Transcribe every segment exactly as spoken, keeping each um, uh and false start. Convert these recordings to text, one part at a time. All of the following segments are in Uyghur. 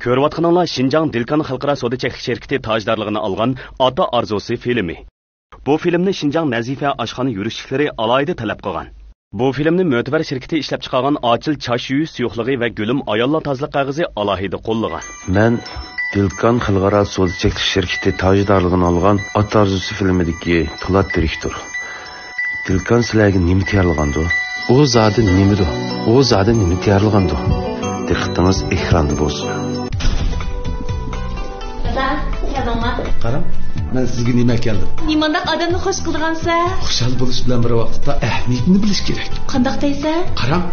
كۆرۈۋاتقىنىڭلار شىنجاڭ دىلكان خەلقئارا سودا چەكلىك شىركىتى تاجدارلىقىنى ئالغان ئاتا ئارزۇسى فىلىمى. بۇ فىلىمنى شىنجاڭ نەزىپە ئاشخانا يۈرۈشلۈكلىرى ئالاھىدە تەلەپ قىلغان. بۇ فىلىمنى مۆتىبەر شىركىتى ئىشلەپچىقارغان ئاچىل چاچ يۇيۇش سۇيۇقلۇقى ۋە گۈلۈم ئاياللار تازىلىق قەغىزى ئالاھىدە قوللىغان. مەن دىلكان خەلقئارا سودا چەكلىك شىركىتى تاجدارلىقىنى ئالغان ئاتا ئارزۇسى فىلىمىدىكى پولات دىرېكتور. دىلكان سىلەرگە نېمە تەييارلىغاندۇ؟ ئۇ زادى نېمىدۇ؟ ئۇ زادى نېمە تەييارلىغاندۇ؟ دىققىتىڭىز ئېكراندا بولسۇن. دادا، كەلدىڭما؟ قاراڭ، مەن سىزگە نېمە ئەكەلدىم. نېمانداق ئادەمنى خوش قىلىدىغانسەن؟ خۇشال بولۇش بىلەن بىر ۋاقىتتا ئەھمىيىتىنى بىلىش كېرەك. قانداق دەيسەن؟ قاراڭ.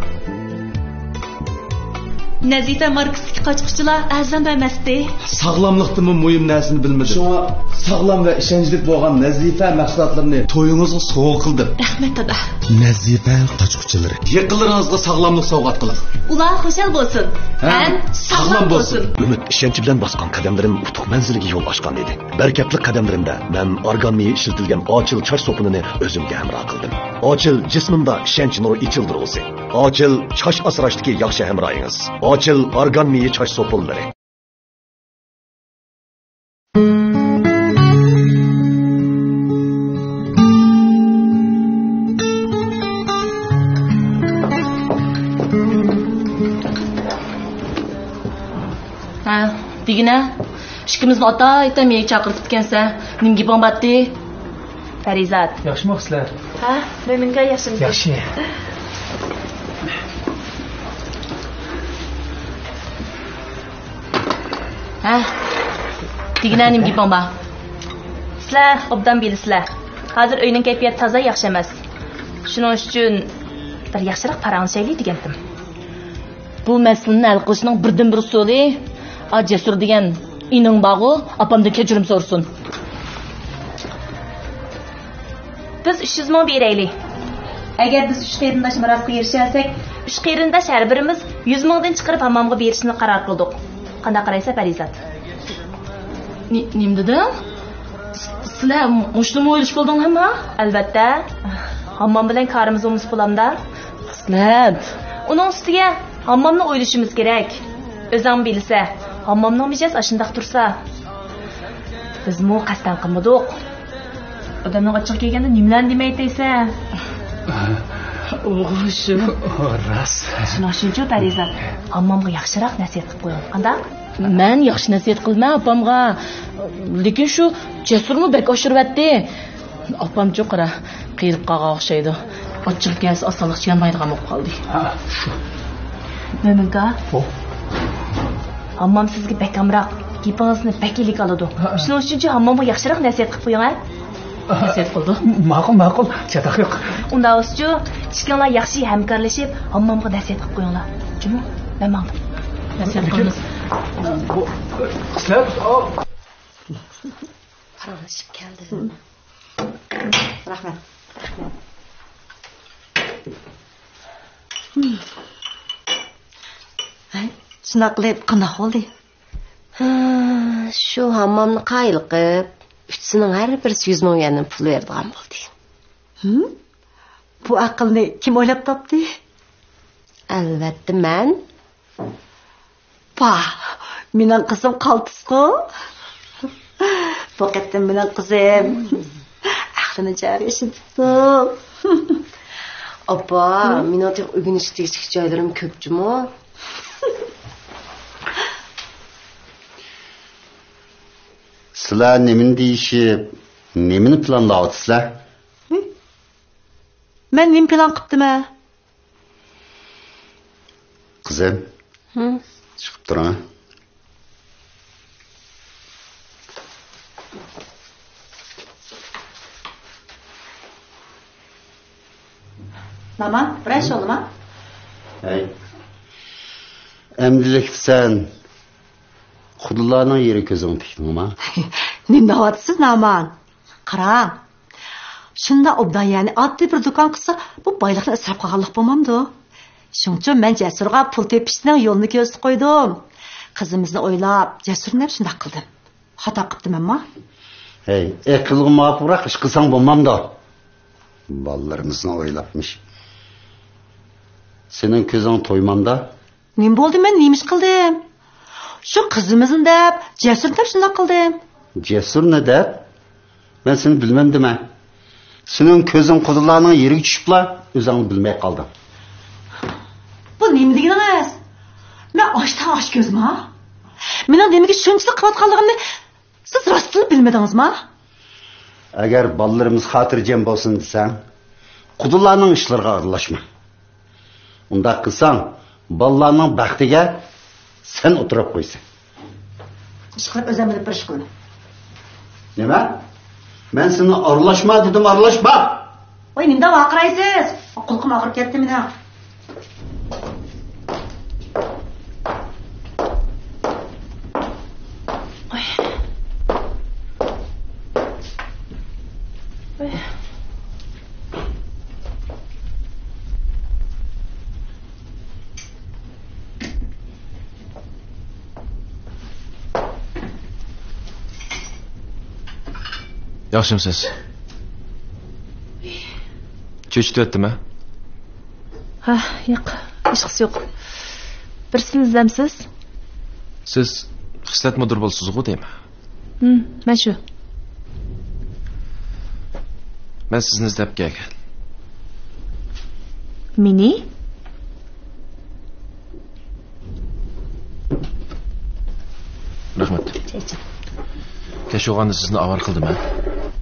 نەزىپە ماركىسىدىكى قاچقۇچىلار ئەرزان بەرمەستى. ساغلاملىقتىنمۇ مۇھىم نەرسىنى بىلمىدىم. شۇڭا ساغلام ۋە ئىشەنچلىك بولغان نەزىپە مەھسۇلاتلىرىنى تويىڭىزغا سوۋغا قىلدىم. رەھمەت، دادا. نەزىپە قاچقۇچىلىرى. يېقىنلىرىڭىزغا ساغلاملىق سوۋغات قىلىڭ. ئۇلار خۇشال بولسۇن ھەم ساغلام بولسۇن. ئۈمىد، ئىشەنچ بىلەن باسقان قەدەملىرىم ئۇتۇق مەنزىلىگە يول ئاچقان ئىدى. بەرىكەتلىك قەدەملىرىمدە مەن ئارگان مېيى ئىشلىتىلگەن ئاچىل چاچ سوپۇنىنى ئۆزۈمگە ھەمراھ قىلدىم. ئاچىل جىسمىمدا ئىشەنچ نۇرى ئېچىلدۇرغۇسى. ئاچىل چاچ ئاسراشتىكى ياخشى ھەمراھىڭىز. ئاچىل ئارگان مېيى چاچ سوپۇنلىرى. ھە، دېگىنە، ئىككىمىزنى ئاتايتەن مېيىگە چاقىرتىپتىكەنسەن. نېمە گېپىڭ بارتتى؟ پەرىزات. ياخشىمۇ سىلەر؟ ھە، مۆمىنكا ياخشىمۇ؟ ياخشى. ھە؟ دېگىنە نېمە گېپىڭ بار؟ سىلەر ئوبدان بىلىسىلەر. ھازىر ئۆينىڭ كەيپىياتى تازا ياخشى ئەمەس. شۇنىڭ ئۈچۈن بىر ياخشىراق پاراڭلىشايلى دېگەنتىم. بۇ مەسىلىنى ھەل قىلىشنىڭ بىردىنبىر ئۇسۇلى، ئا، جەسۇر دېگەن ئىنىڭ بارغۇ، ئاپامدىن كەچۈرۈم سورىسۇن. بىز ئۈچ يۈز مىڭ بېرەيلى. ئەگەر بىز ئۈچ قېرىنداش مىراسقا ئېرىشەلىسەك، ئۈچ قېرىنداش ھەر بىرىمىز يۈز مىڭدىن چىقىرىپ ھاممامغا بېرىشنى قارار قىلدۇق. قانداق قارايسەن، پەرىزات؟ نې-، نېمە دېدىڭ؟ س-، سىلەر مۇشۇنىمۇ ئويلىشىپ بولدۇڭلارمۇ؟ ئەلۋەتتە. ھاممام بىلەن كارىمىز بولمىسا بولامدا؟ خىسلەت. ئۇنىڭ ئۈستىگە ھاممامنى ئويلىشىمىز كېرەك. ئۆزۈڭ بىلىسەن، ھاممامنىڭ مىجەزى ئاشۇنداق تۇرسا. بىزمۇ قەستەن قىلمىدۇق. ئادەمنىڭ ئاچچىقى كەلگەندە نېمىلەرنى دېمەيتەيسەن؟ ئوغۇشۇم. راست. شۇنىڭ ئۈچۈنچۇ، پەرىزات، ھاممامغا ياخشىراق نەسىھەت قىلىپ قويۇڭ. قانداق؟ مەن ياخشى نەسىھەت قىلىمەن ئاپامغا. لېكىن شۇ جەسۇرمۇ بەك ئاشۇرۇۋەتتى. ئاپامچۇ قارا، قېرىپ قالغان ئوخشايدۇ. ئاچچىقى كەلسە ئاسانلىقچە يانمايدىغان بولۇپ قالدى. ھە، شۇ. مۆمىنكا. ھو. ھاممام سىزگە بەك ئامراق. گېپىڭىزنى بەك ئىلىك ئالىدۇ. ھە. شۇنىڭ ئۈچۈنچۇ ھاممامغا ياخشىراق نەسىھەت قىلىپ قويۇڭ، ھە؟ نەسىھەت قىلدى. ماقۇل، ماقۇل. چاتاق يوق. ئۇنداق بولسىچۇ، ئىككىڭلار ياخشى ھەمكارلىشىپ، ھاممامغا نەسىھەت قىلىپ قويۇڭلار. جۇمۇ، مەن ماڭدىم. نەسىھەت قىلىمىز. بۇ، سىلەر، ئاۋ. پاراڭلىشىپ كەلدى. رەھمەت. ھەي، شۇنداق قىلىپ قانداق بولدى؟ ھە، شۇ ھاممامنى قايىل قىپ، ئۈچىسىنىڭ ھەر بىرسى يۈز مىڭ يۈەندىن پۇل بېرىدىغان بولدى. ھىم؟ بۇ ئەقىلنى كىم ئويلاپ تاپتى؟ ئەلۋەتتە مەن. پاھ، مېنىڭ قىزىم قالتىسقۇ. بۇ قېتىم مېنىڭ قىزىم ئەقلىنى جايىغا ئىشلىتىپتۇ. ئاپا، ھە؟ مېنىڭ تېخى ئۆگىنىشكە تېگىشلىك جايلىرىم كۆپ جۇمۇ. سىلەر نېمىنى دېيىشىپ، نېمىنى پىلانلاۋاتىسىلەر؟ ھە؟ مەن نېمە پىلان قىپتىمەن؟ قىزىم، ھە؟ چىقىپ تۇرۇڭ. نامان، بىرەر ئىش بولدىما؟ ھەي. ئەمدىلىكتە سەن خۇدىلارنىڭ يېرى كۆزۈڭ تىكتىڭما؟ نېمە دەۋاتىسىز، نامان؟ قاراڭ، شۇنداق ئوبدان يەرنى ئاددىي بىر دۇكان قىلسا، بۇ بايلىقنى ئىسراپ قىلغانلىق بولمامدۇ؟ شۇڭچۇ مەن جەسۇرغا پۇل تېپىشنىڭ يولىنى كۆرسىتىپ قويدۇم. قىزىمىزنى ئويلاپ، جەسۇرنى دەپ شۇنداق قىلدىم. خاتا قىپتىمەنما؟ ھەي، ئەقىلگە مۇۋاپىقراق ئىش قىلساڭ بولمامدۇ؟ بالىلىرىمىزنى ئويلاپمىش. سېنىڭ كۆزۈڭ تويمامدا؟ نېمە بولدى، مەن نېمە ئىش قىلدىم؟ شۇ قىزىمىزنى دەپ، جەسۇرنى دەپ شۇنداق قىلدىم. جەسۇرنى دەپ؟ مەن سېنى بىلمەمدىمەن. سېنىڭ كۆزۈڭ قۇدۇلارنىڭ يېرىگە چۈشۈپلا، ئۆزۈڭنى بىلمەي قالدىڭ. بۇ نېمە دېگىنىڭىز؟ مەن ئاچتىن ئاچ كۆزما؟ مېنىڭ نېمىگە شۇنچىلىك قىلىۋاتقانلىقىمنى سىز راستتىنلا بىلمىدىڭىزما؟ ئەگەر بالىلىرىمىز خاتىرجەم بولسۇن دېسەڭ، قۇدۇلارنىڭ ئىشلىرىغا ئارىلاشما. ئۇنداق قىلساڭ، بالىلارنىڭ بەختىگە سەن ئولتۇرۇپ قويىسەن. ئىشقىلىپ ئۆزۈم بىلىپ بىر ئىش قىلىمەن. نېمە؟ مەن سېنى ئارىلاشما دېدىم، ئارىلاشما! ۋاي، نېمىدەپ ۋارقىرايسىز؟ قۇلىقىم ئاغرىپ كەتتى مېنىڭ. ياخشىمۇسىز؟ چۆچۈتۈۋەتتىمە؟ ھە، ياق، ھېچقىسى يوق. بىرسىنى ئىزدەمسىز؟ سىز خىسلەت مۇدىرى بولىسىزغۇ دەيمەن. ھىم، مەن شۇ. مەن سىزنى ئىزدەپ كەلگەن. مېنى؟ رەھمەت. چەچەن. كەچ بولغاندا سىزنى ئاۋارە قىلدىم، ھە؟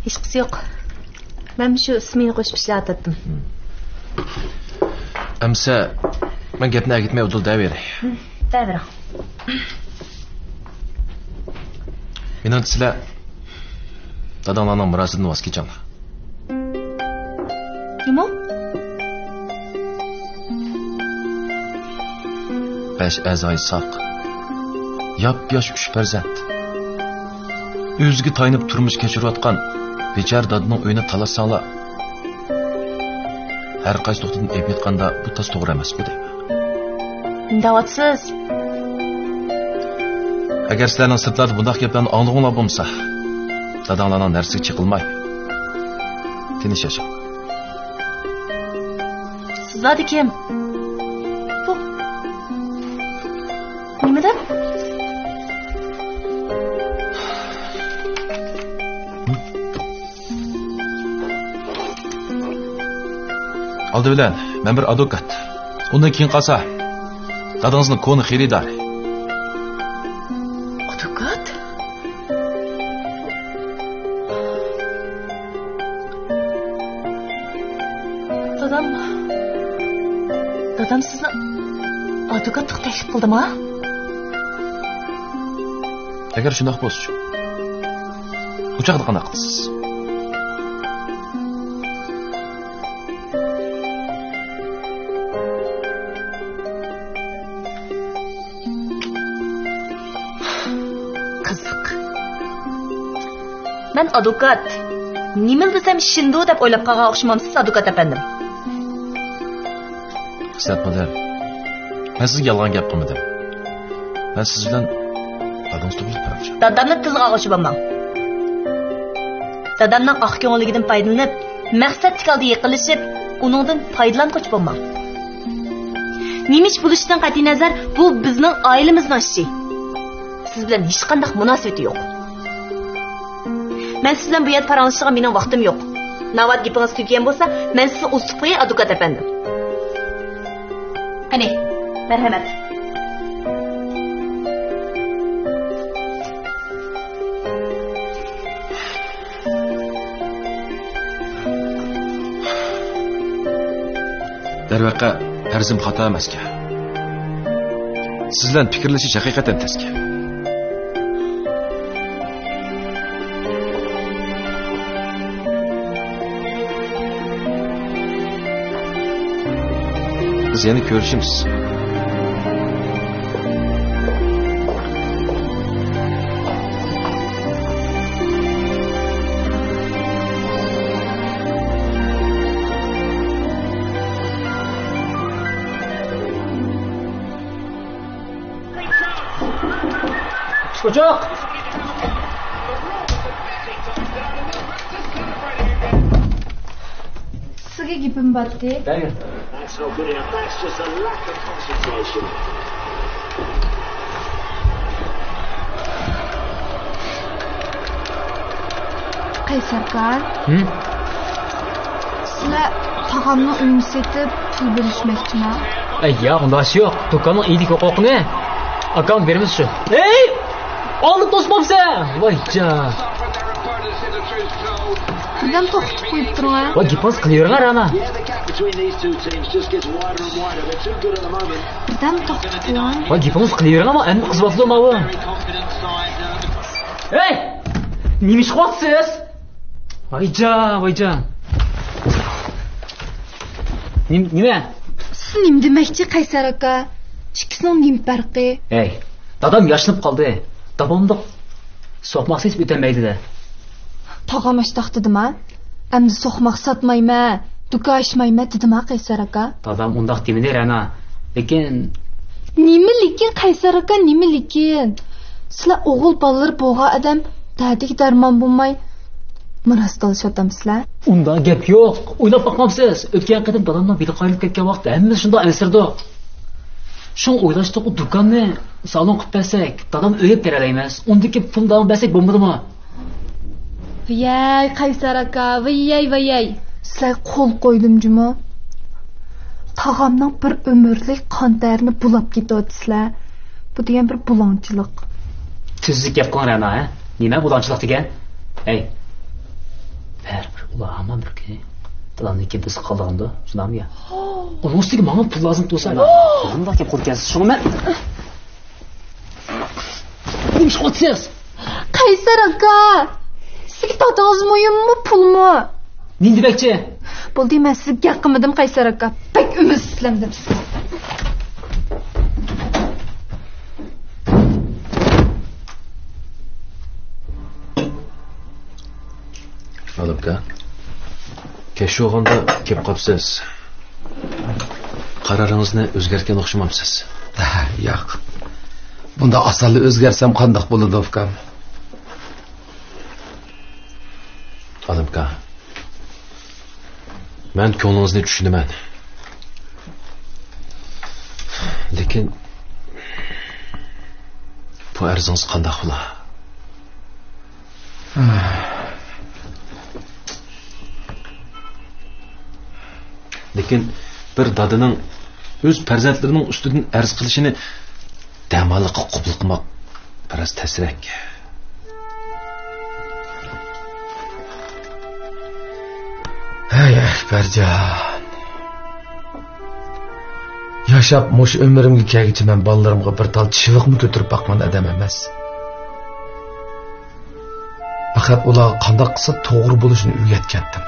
ھېچقىسى يوق. مەن شۇ ئىسمىنى قوشۇپ ئىشلەۋاتاتتىم. ئەمسە مەن گەپنى ئەگىتمەي ئۇدۇل دەۋېرەي. ھىم، دەۋېرىڭ. مېنىڭچە سىلەر داداڭلارنىڭ مىراسىدىن ۋاز كېچىڭلار. نېمە؟ بەش ئەزايى ساق، ياپياش ئۈچ پەرزەنت، ئۆزىگە تايىنىپ تۇرمۇش كەچۈرۈۋاتقان بىچارە دادىنىڭ ئۆيىنى تالاشساڭلار، ھەر قايسى نۇقتىدىن ئېلىپ ئېيتقاندا، بۇ تاس توغرا ئەمەسقۇ دەيمەن. نېمە دەۋاتىسىز؟ ئەگەر سىلەرنىڭ سىرتلاردا بۇنداق گەپلەرنى ئاڭلىغۇڭلار بولمىسا، داداڭلارنىڭ نەرسىگە چېقىلماي، تىنچ ياشاڭ. سىز زادى كىم؟ بۇ نېمە دەپ؟ ئالدى بىلەن مەن بىر ئادۋوكات. ئۇندىن كېيىن قالسا، دادىڭىزنىڭ كونا خېرىدارى. ئادۋوكات؟ دادام، دادام سىزنى ئادۋوكاتلىققا تەكلىپ قىلدىما؟ ئەگەر شۇنداق بولسىچۇ، ئۇ چاغدا قانداق قىلىسىز؟ قىزىق. مەن ئادۋوكات. نېمىلا دېسەم ئىشىنىدۇ دەپ ئويلاپ قالغان ئوخشىمامسىز، ئادۋوكات ئەپەندىم؟ خىسلەت مۇدىر، مەن سىزگە يالغان گەپ قىلمىدىم. مەن سىز بىلەن دادىڭىز توغرىلىق پاراڭلىشىۋاتىمەن. دادامنى تىلغا ئالغۇچى بولماڭ. دادامنىڭ ئاق كۆڭۈللۈكىدىن پايدىلىنىپ، مەقسەتلىك ھالدا يېقىنلىشىپ، ئۇنىڭدىن پايدىلانغۇچى بولماڭ. نېمە ئىش بولۇشىدىن قەتئىينەزەر، بۇ بىزنىڭ ئائىلىمىزنىڭ ئىشى. سىز بىلەن ھېچقانداق مۇناسىۋىتى يوق. مەن سىز بىلەن بۇ يەردە پاراڭلىشىشقا مېنىڭ ۋاقتىم يوق. ناۋادا گېپىڭىز تۈگىگەن بولسا، مەن سىزنى ئۇزىتىپ قوياي، ئادۋوكات ئەپەندىم. قېنى، مەرھەمەت. دەرۋەقە، پەرزىم خاتا ئەمەسكەن. سىز بىلەن پىكىرلىشىش ھەقىقەتەن تەسكەن. بىز يەنە كۆرۈشىمىز. ئۇچۇق! سىزگە گېپىم بارتى. دەيدۇ. That's no good enough. That's just a lack of concentration. قەيسەر ئاكا، ھىم؟ سىلەر تاغامنىڭ ئۆيىنى سېتىپ پۇل بېرىشمەكچىما؟ ئەي، ياق، ئۇنداق ئىش يوق. دۇكاننىڭ ئىگىلىك ھوقۇقىنى ئاكاڭغا بېرىمىز شۇ. ھەي! ئالدىپ توسمامسەن! ۋاي جان. بىردەم توختىتىپ قويۇپ تۇرۇڭ ھە. ۋاي، گېپىڭىزنى قىلىۋېرىڭ ھە، رەنا. بىردەم توختىتىپ قويۇڭ. ۋاي، گېپىڭىزنى قىلىۋېرىڭ، ئەمما ئەمدى قىزىۋاتىدۇ ماۋۇ. ھەي! نېمە ئىش قىلىۋاتىسىز؟ ۋايجان، ۋايجان. نېم-، نېمە؟ سىز نېمە دېمەكچى، قەيسەر ئاكا؟ ئىككىسىنىڭ نېمە پەرقى؟ ھەي، دادام ياشىنىپ قالدى. داۋاملىق سوقماق سېتىپ ئۆتەلمەيدۇ-دە. تاغام ئاشتاق دېدىما؟ ئەمدى سوقماق ساتمايمەن، دۇكان ئاچمايمەن دېدىما، قەيسەر ئاكا؟ دادام ئۇنداق دېمىدى، رەنا. لېكىن. نېمە لېكىن، قەيسەر ئاكا، نېمە لېكىن؟ سىلەر ئوغۇل بالىلىرى بولغان ئادەم دەردىگە دەرمان بولماي، مىراس تالىشىۋاتامسىلەر؟ ئۇنداق گەپ يوق. ئويلاپ باقمامسىز؟ ئۆتكەن قېتىم دادامنىڭ بېلى قايرىلىپ كەتكەن ۋاقىتتا ھەممىمىز شۇنداق ئەنسىرىدۇق. شۇڭا ئويلاشتۇق، ئۇ دۇكاننى سالون قىلىپ بەرسەك، دادام ئۆيگە بېرەلەيمىز. ئۇندىن كېيىن پۇل داۋام بەرسەك بولمىدىمۇ؟ ۋىيەي، قەيسەر ئاكا، ۋىيەي، ۋىيەي. سىلەرگە قول قويدۇم جۇمۇ. تاغامنىڭ بىر ئۆمۈرلۈك قان تەرىنى بۇلاپ كېتىۋاتىسىلەر. بۇ دېگەن بىر بۇلاڭچىلىق. تۈزۈك گەپ قىلىڭ، رەنا، ھە؟ نېمە بۇلاڭچىلىق دېگەن؟ ھەي، بەرىبىر ئۇلار ھامان بىر كۈنى دادامنىڭكى بىزگە قالىدىغاندۇ، شۇنداقمۇ يا؟ ئۇنىڭ ئۈستىگە ماڭا پۇل لازىم تۇرسا، مانداق گەپ قىلىدىكەنسىز، شۇڭا مەن. نېمە ئىش قىلىۋاتىسىز؟ قەيسەر ئاكا! سىزگە دادىڭىز مۇھىممۇ، پۇلمۇ؟ نېمە دېمەكچى؟ بولدى، مەن سىزگە گەپ قىلمىدىم، قەيسەر ئاكا. بەك ئۈمىدسىزلەندىم سىزگە. ئالىمكا، كەچ بولغاندا كېلىپ قاپسىز. قارارىڭىزنى ئۆزگەرتكەن ئوخشىمامسىز؟ ياق. بۇنداق ئاسانلا ئۆزگەرسەم قانداق بولىدۇ، ئۇكام؟ ئالىمكا، مەن كۆڭلىڭىزنى چۈشىنىمەن. لېكىن بۇ ئەرزىڭىز قانداق بولا؟ لېكىن بىر دادىنىڭ ئۆز پەرزەنتلىرىنىڭ ئۈستىدىن ئەرز قىلىشىنى دەماللىققا قوبۇل قىلماق بىراز تەسرەك. ھەي، ئەكبەرجان. ياشاپ مۇشۇ ئۆمرۈمگە كەلگۈچە مەن بالىلىرىمغا بىر تال چىۋىقمۇ كۆتۈرۈپ باققان ئادەم ئەمەس. پەقەت ئۇلارغا قانداق قىلسا توغرا بولۇشىنى ئۆگەتكەنتىم.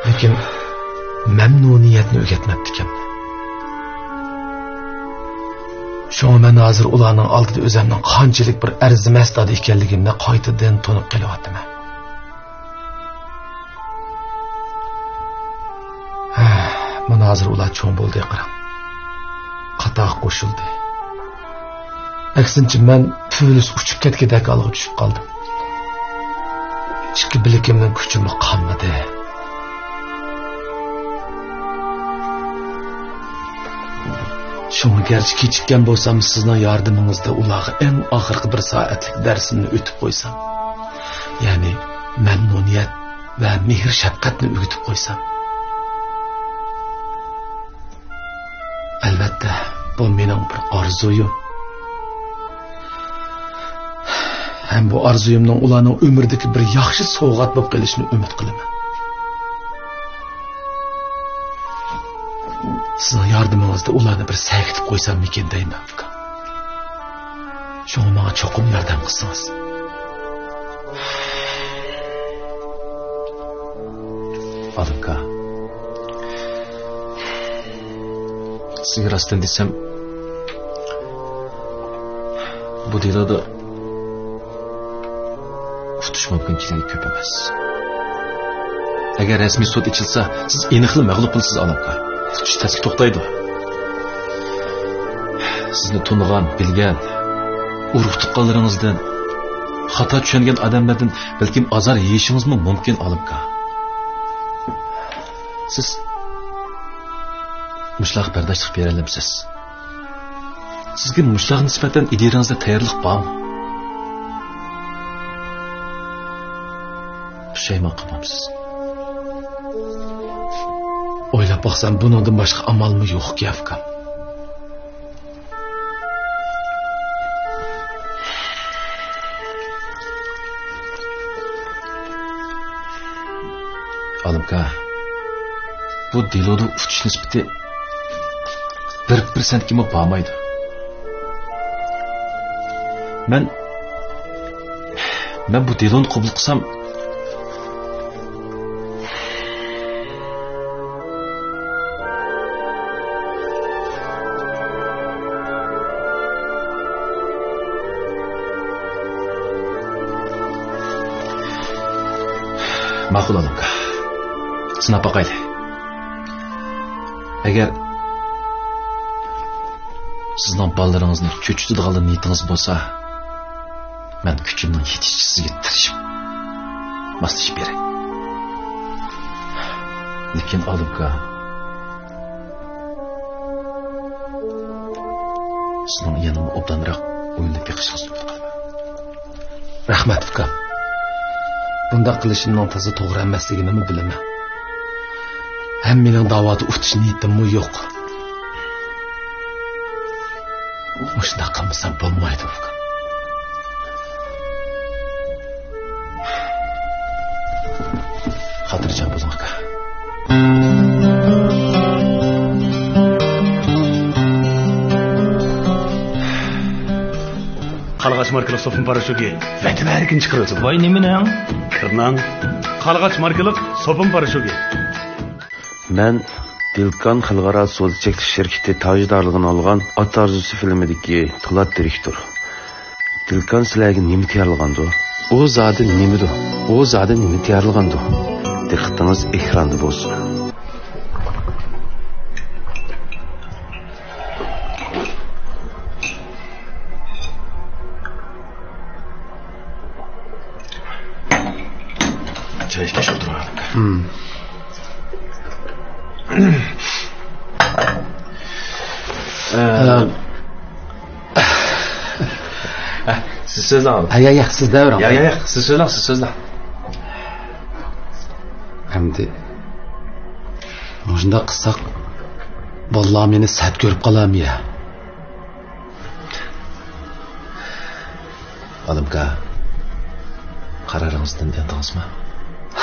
لېكىن مەمنۇنىيەتنى ئۆگەتمەپتىكەن. شۇڭا مەن ھازىر ئۇلارنىڭ ئالدىدا ئۆزۈمنىڭ قانچىلىك بىر ئەرزىمەس دادا ئىكەنلىكىمنى قايتىدىن تونۇپ قېلىۋاتىمەن. ھە، مانا ھازىر ئۇلار چوڭ بولدى، قاراڭ. قاتارغا قوشۇلدى. ئەكسىنچە، مەن پۈۋلۈس ئۇچۇپ كەتكۈدەك ھالغا چۈشۈپ قالدىم. ئىككى بىلىكىمنىڭ كۈچىمۇ قالمىدى. شۇڭا گەرچە كېچىككەن بولسام، سىزنىڭ ياردىمىڭىزدە ئۇلارغا ئەڭ ئاخىرقى بىر سائەتلىك دەرسىمنى ئۆتۈپ قويسام، يەنى مەمنۇنىيەت ۋە مېھىر-شەپقەتنى ئۆگىتىپ قويسام. ئەلۋەتتە، بۇ مېنىڭ بىر ئارزۇيۇم. ھەم بۇ ئارزۇيۇمنىڭ ئۇلارنىڭ ئۆمرىدىكى بىر ياخشى سوۋغات بولۇپ قېلىشىنى ئۈمىد قىلىمەن. سىزنىڭ ياردىمىڭىزدە ئۇلارنى بىر سەگىتىپ قويساممىكىن دەيمەن، ئۇكام. شۇڭا ماڭا چوقۇم ياردەم قىلسىڭىز. ئالىمكا، سىزگە راستىنى دېسەم، بۇ دېلودا ئۇتۇش مۇمكىنچىلىكى كۆپ ئەمەس. ئەگەر رەسمىي سوت ئېچىلسا، سىز ئېنىقلا مەغلۇپ بولىسىز، ئالىمكا. تۇتۇش تەسكە توختايدۇ. سىزنى تونۇغان، بىلگەن، ئۇرۇق-تۇغقانلىرىڭىزدىن، خاتا چۈشەنگەن ئادەملەردىن بەلكىم ئازار يېيىشىڭىزمۇ مۇمكىن، ئالىمكا. سىز مۇشۇلارغا بەرداشلىق بېرەلەمسىز؟ سىزگە مۇشۇلارغا نىسبەتەن ئىدىيەڭىزدە تەييارلىق بارمۇ؟ پۇشايمان قىلمامسىز؟ ئويلاپ باقسام، بۇنىڭدىن باشقا ئامالمۇ يوقكەن، ئۇكام. ئالىمكا، بۇ دېلونىڭ ئۇتۇش نىسبىتى بىر پىرسەنتكىمۇ بارمايدۇ. مەن، مەن بۇ دېلونى قوبۇل قىلسام، ماقۇل، ئالىمكا. سىناپ باقايلى. ئەگەر سىزنىڭ بالىلىرىڭىزنى چۆچۈتىدىغانلا نىيىتىڭىز بولسا، مەن كۈچۈمنىڭ يېتىشىچە سىزگە تىرىشىپ ماسلىشىپ بېرەي. لېكىن، ئالىمكا، سىزنىڭ يەنىمۇ ئوبدانراق ئويلىنىپ بېقىشىڭىزنى ئۈمىد قىلىمەن. رەھمەت، ئۇكام. بۇنداق قىلىشىمنىڭ تازا توغرا ئەمەسلىكىنىمۇ بىلىمەن. ھەم مېنىڭ داۋادا ئۇتۇش نىيىتىممۇ يوق. مۇشۇنداق قىلمىسام بولمايدۇ، ئۇكام. خاتىرجەم بولۇڭ، ئاكا. قارلىغاچ ماركىلىق سوپۇن پاراشوكى ۋەتەن ئەركىنى چىقىرىۋېتىدۇ. ۋاي، نېمىنىڭ؟ كىرناڭ. قارلىغاچ ماركىلىق سوپۇن پاراشوكى. مەن دىلكان خەلقئارا سودا چەكلىك شىركىتى تاجدارلىقىنى ئالغان ئات ئارزۇسى فىلىمىدىكى تالانت دىرېكتور. دىلكان سىلەرگە نېمە تەييارلىغاندۇ؟ ئۇ زادى نېمىدۇ؟ ئۇ زادى نېمە تەييارلىغاندۇ؟ دىققىتىڭىز ئېكراندا بولسۇن. چاي ئىچكەچ ئولتۇرۇڭ. ھىم. ئە، سىز سۆزلەڭ. ھە، يا، يا، سىز دەۋرىڭ. يا، يا، يا، سىز سۆزلەڭ، سىز سۆزلەڭ. ئەمدى مۇشۇنداق قىلساق، بالىلار مېنى سەت كۆرۈپ قالارمۇ يا؟ ئالىمكا، قارارىڭىزدىن ئېندىڭىزمۇ؟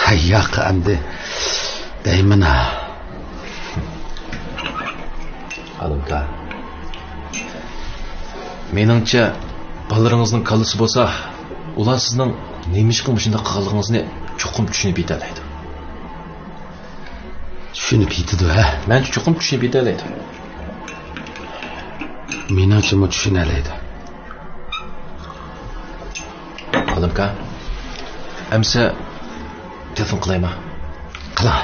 ھە، ياق، ئەمدى دەيمەن. ئالىمكا، مېنىڭچە، بالىلىرىڭىزنىڭ كاللىسى بولسا، ئۇلار سىزنىڭ نېمىشقا مۇشۇنداق قىلغانلىقىڭىزنى چوقۇم چۈشىنىپ يېتەلەيدۇ. چۈشىنىپ يېتىدۇ، ھە؟ مەنچە چوقۇم چۈشىنىپ يېتەلەيدۇ. مېنىڭچىمۇ چۈشىنەلەيدۇ. ئالىمكا، ئەمسە تېلېفون قىلايما؟ قىلىڭ.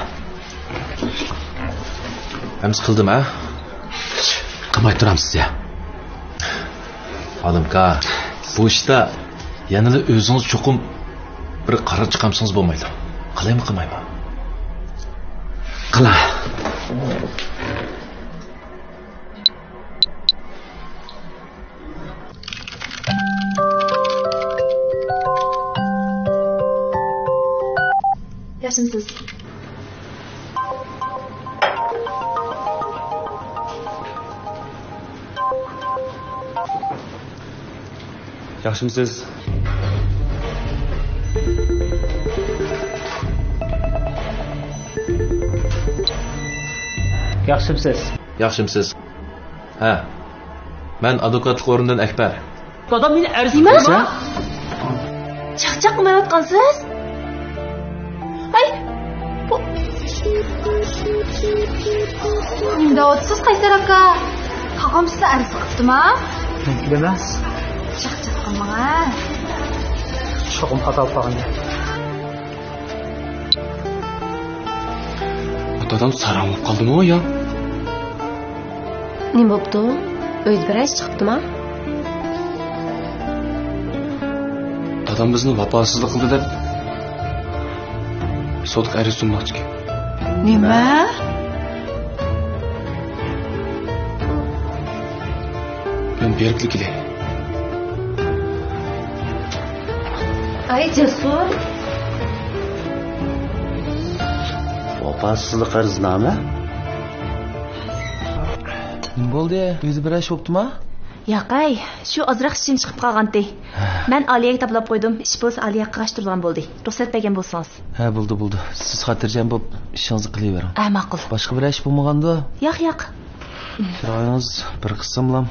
ئەمسە قىلدىم، ھە؟ قىلماي تۇرامسىز يا؟ ئالىمكا، بۇ ئىشتا يەنىلا ئۆزىڭىز چوقۇم بىر قارار چىقارمىسىڭىز بولمايدۇ. قىلايمۇ، قىلمايمۇ؟ قىلىڭ. ياخشىمۇسىز؟ ياخشىمۇسىز؟ ياخشىمۇسىز؟ ياخشىمۇسىز؟ ھە، مەن ئادۋوكاتلىق ئورنىدىن ئەكبەر. دادام مېنى ئەرز نېمە؟ قىلسا؟ چاقچاق قىلمايۋاتقانسىز؟ ھەي، بۇ، نېمە دەۋاتىسىز، قەيسەر ئاكا؟ قاقام سىزنى ئەرز قىپتىما؟ مۇمكىن ئەمەس. چاقچاق قىلماڭ، ھە. چوقۇم خاتا بولۇپ قالغان گەپ. بۇ دادام ساراڭ بولۇپ قالدىمۇ يا؟ نېمە بوپتۇ؟ ئۆيدە بىر ئىش چىقىپتىما؟ دادام بىزنى ۋاپاسىزلىق قىلدى دەپ سوتقا ئەرز سۇنماقچىكەن. نېمە؟ مەن بېرىپلا كېلەي. ئاي جەسۇر. پاسسىزلىق ئەرزنامە. نېمە بولدى؟ ئۆزى بىر ئىش بوپتۇما؟ ياقەي، شۇ ئازراق چىشىم چىقىپ قالغانتى. مەن ئالىيەگە تاپىلاپ قويدۇم. ئىش بولسا ئالىيە قاراش تۇرىدىغان بولدى. رۇخسەت بەرگەن بولسىڭىز. ھە، بولدى، بولدى. سىز خاتىرجەم بولۇپ ئىشىڭىزنى قىلىۋېرىڭ. ھە، ماقۇل. باشقا بىر ئىش بولمىغاندۇ؟ ياق، ياق. چىرايىڭىز بىر قىسىملام.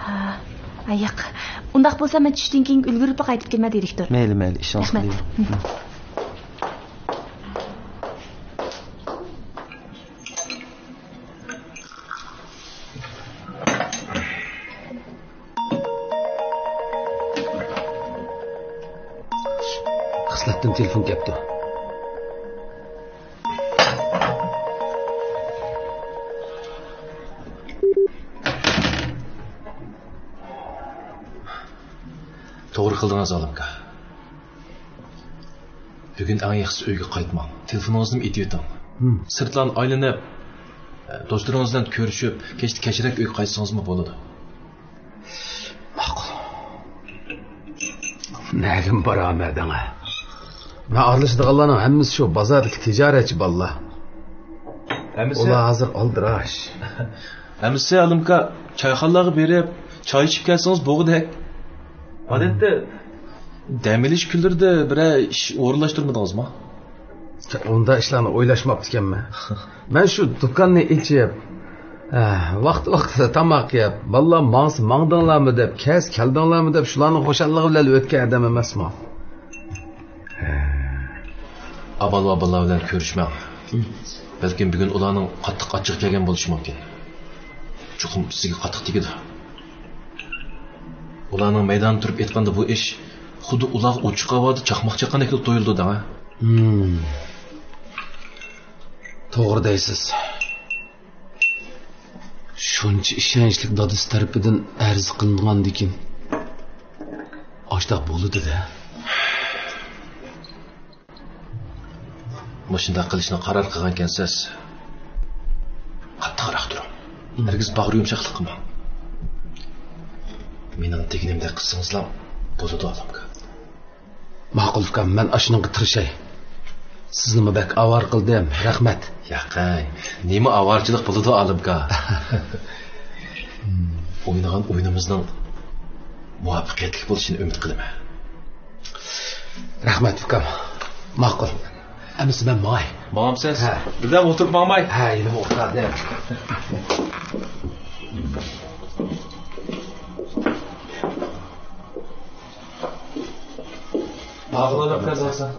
ھە، ياق. ئۇنداق بولسا مەن چۈشتىن كېيىن ئۈلگۈرۈپلا قايتىپ كېلىمەن، دىرېكتور. مەيلى، مەيلى، ئىشىڭىزنى قىلىۋېرىڭ. رەھمەت. خىسلەتتىن تېلېفون كەپتۇ. توغرا قىلدىڭىز، ئالىمكا. بۈگۈن ئەڭ ياخشىسى ئۆيگە قايتماڭ. تېلېفونىڭىزنىمۇ ئېتىۋېتىڭ. ھىم. سىرتلارنى ئايلىنىپ، دوستلىرىڭىز بىلەن كۆرۈشۈپ، كەچتە كەچرەك ئۆيگە قايتسىڭىزمۇ بولىدۇ. ماقۇل. نەگىمۇ بارامەن دەڭە. مەن ئارىلىشىدىغانلارنىڭ ھەممىسى شۇ بازاردىكى تىجارەتچى بالىلار. ھەممىسى؟ ئۇلار ھازىر ئالدىراش. ھەممىسى ئالىمكا، چايخانىلارغا بېرىپ، چاي ئىچىپ كەلسىڭىز بولغۇدەك. ئادەتتە دەم ئېلىش كۈنلىرىدە بىرەر ئىش ئورۇنلاشتۇرمىدىڭىزمۇ؟ ئۇنداق ئىشلارنى ئويلاشماپتىكەنمەن. مەن شۇ دۇكاننى ئېچىپ، ھە، ۋاقتى-ۋاقتىدا تاماق يەپ، بالىلار ماڭسا ماڭدىڭلارمۇ دەپ، كەلسە كەلدىڭلارمۇ دەپ، شۇلارنىڭ خۇشاللىقى بىلەن ئۆتكەن ئادەم ئەمەسمۇ. ئاۋۋال بالىلار بىلەن كۆرۈشمەڭ. بەلكىم بۈگۈن ئۇلارنىڭ قاتتىق ئاچچىقى كەلگەن بولۇشى مۇمكىن. چوقۇم سىزگە قاتتىق تېگىدۇ. ئۇلارنىڭ مەيداندا تۇرۇپ ئېيتقاندا بۇ ئىش خۇددى ئۇلارغا ئوچۇق ھاۋادا چاقماق چاققاندەكلا تۇيۇلىدۇ دەڭە. ھىم. توغرا دەيسىز. شۇنچە ئىشەنچلىك دادىسى تەرىپىدىن ئەرز قىلىنغاندىكىن ئاشتاق بولىدۇ-دە. مۇشۇنداق قىلىشنى قارار قىلغانكەنسىز، قاتتىقراق تۇرۇڭ. ھەرگىز باغرى يۇمشاقلىق قىلماڭ. مېنىڭ دېگىنىمدەك قىلسىڭىزلا بولىدۇ، ئالىمكا. ماقۇل ئۇكام، مەن ئاشۇنىڭغا تىرىشاي. سىزنىمۇ بەك ئاۋارە قىلدىم، رەھمەت. ياقەي، نېمە ئاۋارىچىلىق بولىدۇ، ئالىمكا؟ ئوينىغان ئويۇنىمىزنىڭ مۇۋەپپەقىيەتلىك بولۇشىنى ئۈمىد قىلىمەن. رەھمەت ئۇكام. ماقۇل. ئەمىسە مەن ماڭاي. ماڭامسىز؟ ھە. بىردەم ئولتۇرۇپ ماڭماي؟ ھە، يېنىمغا ئولتۇراي. ماقۇل، ئاداپ كەلسەڭ.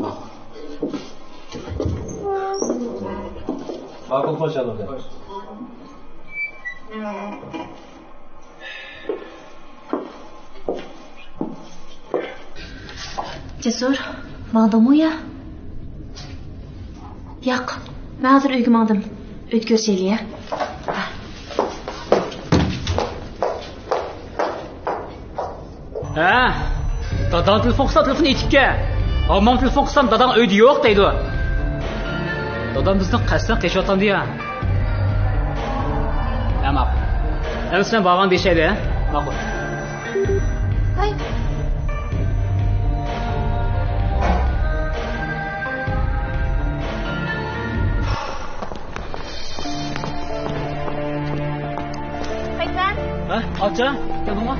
ماقۇل، خوش ئالدىم. جەسۇر، ماڭدىڭمۇ يا؟ ياق، مەن ھازىر ئۆيگە ماڭدىم. ئۆيدە كۆرۈشەيلى يا. ھە؟ داداڭ تېلېفون قىلسا تېلېفون ئېتىپكەن. ئامماڭ تېلېفون قىلسام داداڭ ئۆيدە يوق دەيدۇ. دادام بىزنى قەستەن قېچىۋاتامدۇ يا؟ ھە، ماقۇل. ئەمىسە سەن بارغان دېيىشەيلى، ھە؟ ماقۇل. ھاي. قايسەن؟ ھە؟ ئاچا، كەلدىڭمۇ؟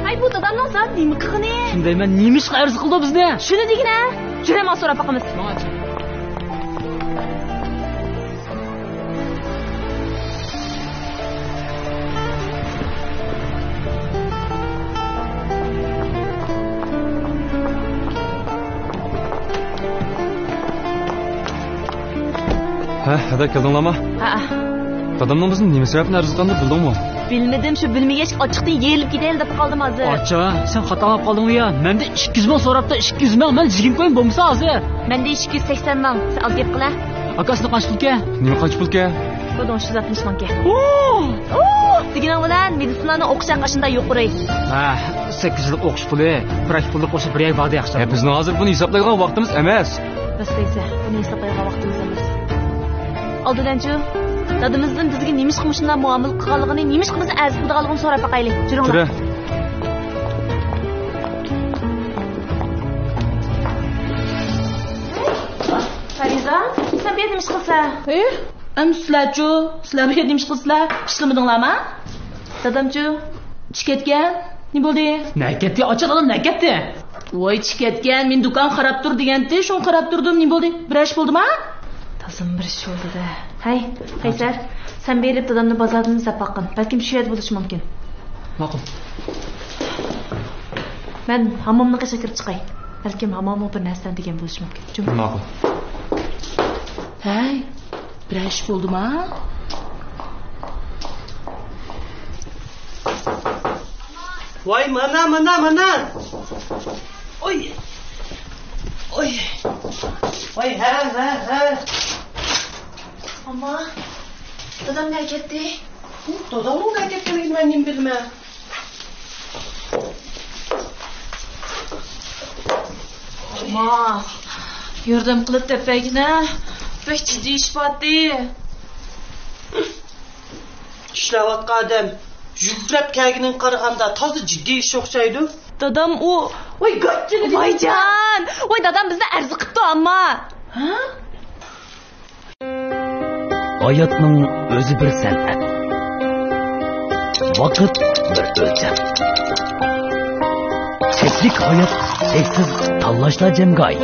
ھاي، بۇ دادامنىڭ زادى نېمە قىلغىنى؟ شۇنى دەيمەن، نېمە ئىشقا ئەرز قىلدى بىزنى؟ شۇنى دېگىنە. جۈرە، ماڭا سوراپ باقىمىز. ماڭ ئاچا. ھە، ھەدە كەلدىڭلارمۇ؟ ھەئە. دادامنىڭ بىزنى نېمە سەۋەبتىن ئەرز قىلغىنىنى بىلدىڭمۇ؟ بىلمىدىم، شۇ بىلمىگەچ ئاچچىقتىن يېرىلىپ كېتەيلى دەپ قالدىم ھازىر. ئاچا، سەن خاتا ئاڭلاپ قالدىڭمۇ يا؟ مەندە ئىككى يۈز مىڭ سوراپتۇ، ئىككى يۈز مىڭ، مەن يىگىرمە كويۇن بولمىسا ھازىر. مەندە ئىككى يۈز سەكسەن مىڭ، سەن ئاز گەپ قىلە. ئاكا، سېنىڭ قانچە پۇلكەن؟ نېمە قانچە پۇلكەن؟ بۇنىڭ ئۈچ يۈز ئاتمىش مىڭكەن. ئوو! ئوو! دېگىنىڭ بىلەن مېدىتسىنانىڭ ئوقۇش ھەققى ئاشۇنداق يۇقىرى. ھە، سەككىز يىللىق ئوقۇش پۇلى، بىر ئاي پۇللۇق بولسا بىر ياي باردى ياخشى. ھە، بىزنىڭ ھازىر بۇنى ھېسابلايدىغان ۋاقتىمىز ئەمەس. راست دەيسەن، بۇنى ھېسابلايدىغان ۋاقتىمىز ئەمەس. ئالدىدىنچۇ، دادىمىزدىن بىزگە نېمىشقا مۇشۇنداق مۇئامىلە قىلغانلىقىنى، نېمىشقا بىزنى ئەرز قىلىدىغانلىقىنى سوراپ باقايلى. جۈرۈڭلار. جۈرە. پەرىزا، سەن بۇ يەردە نېمە ئىش قىلىسىلەر؟ ئى؟ ئەمدى سىلەرچۇ؟ سىلەر بۇ يەردە نېمە ئىش قىلىسىلەر؟ ئىشلىمىدىڭلارما؟ دادامچۇ؟ چىقىپ كەتكەن. نېمە بولدى؟ نەگە كەتتى؟ ئاچا، دادام نەگە كەتتى؟ ۋاي، چىقىپ كەتكەن. مېنى دۇكان قاراپ تۇر دېگەنتى، شۇڭا قاراپ تۇردۇم. نېمە بولدى؟ بىرەر ئىش بولدىما؟ تازىمۇ بىر ئىش بولدى-دە. ھەي، قەيسەر، سەن بېرىپ دادامنى بازاردىن ئىزدەپ باققىن. بەلكىم شۇ يەردە بولۇشى مۇمكىن. ماقۇل. مەن ھاممامنىڭ قېشىغا كىرىپ چىقاي. بەلكىم ھامماممۇ بىر نەرسىلەرنى دېگەن بولۇشى مۇمكىن. جۇمۇ. ماقۇل. ھەي، بىرەر ئىش بولدىما؟ ۋاي، مانا، مانا، مانا. ئوي. ئوي. ۋاي، ھە، ھە، ھە. ئاما، دادام نەگە كەتتى؟ دادامنىڭ نەگە كەتكەنلىكىنى مەن نېمە بىلىمەن؟ ئاما، ياردەم قىلىپ دەپ بەرگىنە. بەك جىددىي ئىش بارتى. ئىشلەۋاتقان ئادەم يۈكرەپ كەلگىنىگە قارىغاندا تازا جىددىي ئىش ئوخشايدۇ. دادام ئۇ. ۋاي، گاچچىنى. ۋايجان! ۋاي، دادام بىزنى ئەرزى قىپتۇ، ئامما. ھە؟ ھاياتنىڭ ئۆزى بىر سەنئەت. ۋاقىت بىر ئۆلچەم. چەكلىك ھايات، چەكسىز تاللاشلار جەمگاھى.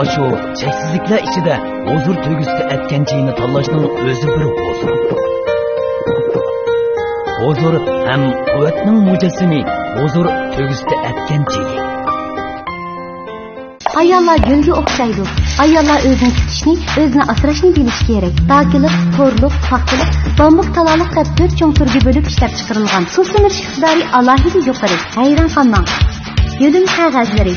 ئاشۇ چەكسىزلىكلەر ئىچىدە ھۇزۇر تۆگىسىدە ئەتكەن چېيىنى تاللاشنىڭ ئۆزى بىر ھۇزۇر. ھۇزۇر ھەم قۇۋۋەتنىڭ مۇجەسسىمى، ھۇزۇر تۆگىسىدە ئەتكەن چېيى. ئاياللار گۈلگە ئوخشايدۇ. ئاياللار ئۆزىنى تۇتۇشنى، ئۆزىنى ئاسراشنى بىلىشى كېرەك. داكىلىق، تورلۇق، پاختىلىق، بامبۇك، تالالىق دەپ تۆت چوڭ تۈرگە بۆلۈپ ئىشلەپ چىقىرىلغان. سۇسلىنىش ئىقتىدارى ئالاھىدە يۇقىرى. ھەيران قالماڭ. يۆلىمىش قەغەزلىرى.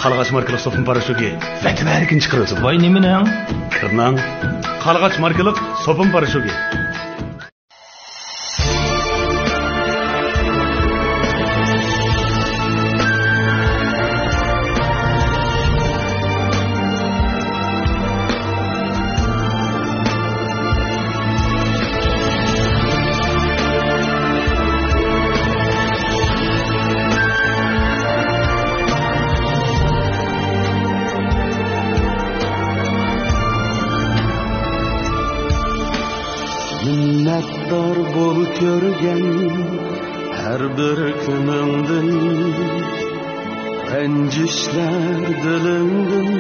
قارلىغاچ ماركىلىق سوپۇن پاراشوكى. ۋەتىۋەرگىن چىقىرىۋېتىدۇ. ۋاي، نېمىنىڭ؟ كىرنىڭ. قارلىغاچ ماركىلىق سوپۇن پاراشوكى. مىننەتدار بول كۆرگەن ھەر بىر كۈنۈڭدىن، رەنجىشلەر دىلىڭدىن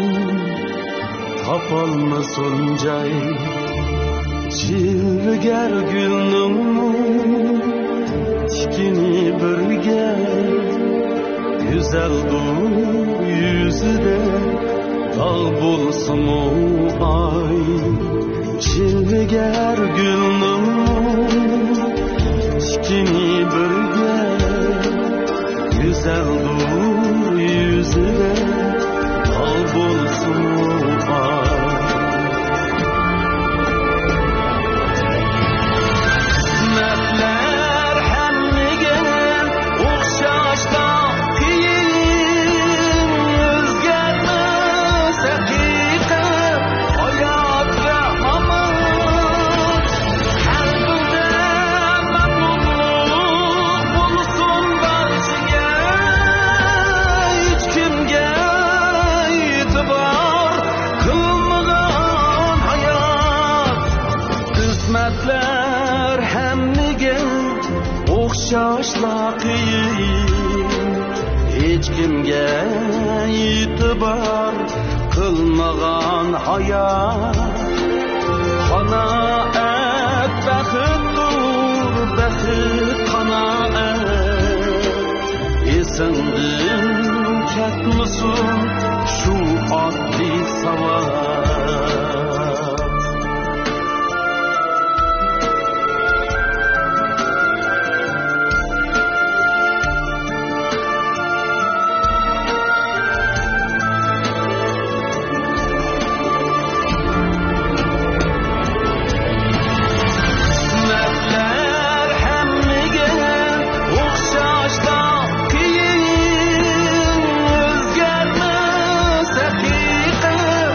تاپالمىسۇن جاي. جىلۋىگەر گۈلنىڭمۇ تىكىنى بىرگە، گۈزەلدۇر يۈزىدە داغ بولسىمۇ ئاي. جىلۋىگەر گۈلنىڭ تىكىنى بىرگە، گۈزەلدۇر يۈزىدە داغ بولسىمۇ ئاي. قىسمەتلەر ھەممىگە ئوخشاشلا قىيىن، ئۆزگەرمەس ھەقىقەت ھاياتقا ھامان. قەلبىڭدە مەمنۇنلۇق بولسۇن بارچىگە، ھېچكىمگە ئېتىبار قىلمىغان ھايات. قىسمەتلەر ھەممىگە ئوخشاشلا قىيىن، ھېچكىمگە ئېتىبار قىلمىغان ھايات. قانائەت بەختتۇر، بەخت قانائەت. ئېسىڭدىن كەتمىسۇن شۇ ئاددىي ساۋات. قىسمەتلەر ھەممىگە ئوخشاشلا قىيىن، ئۆزگەرمەس ھەقىقەت.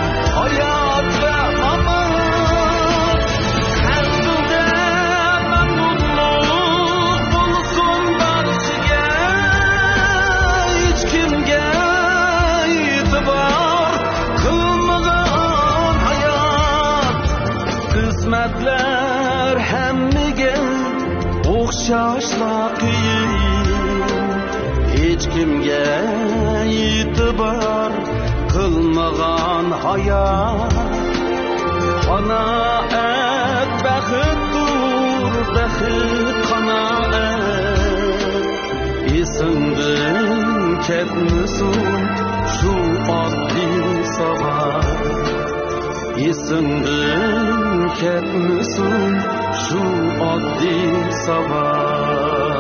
بىزلەر ھەممىگە ئوخشاشلا قىيىن، ھېچكىمگە ئېتىبار قىلمىغان ھايات. قانائەت بەختتۇر، بەخت قانائەت. ئېسىڭدىن كەتمىسۇن شۇ ئاددىي ساۋاق. ئېسىڭدىن كەتمىسۇن شۇ ئاددىي ساۋاق.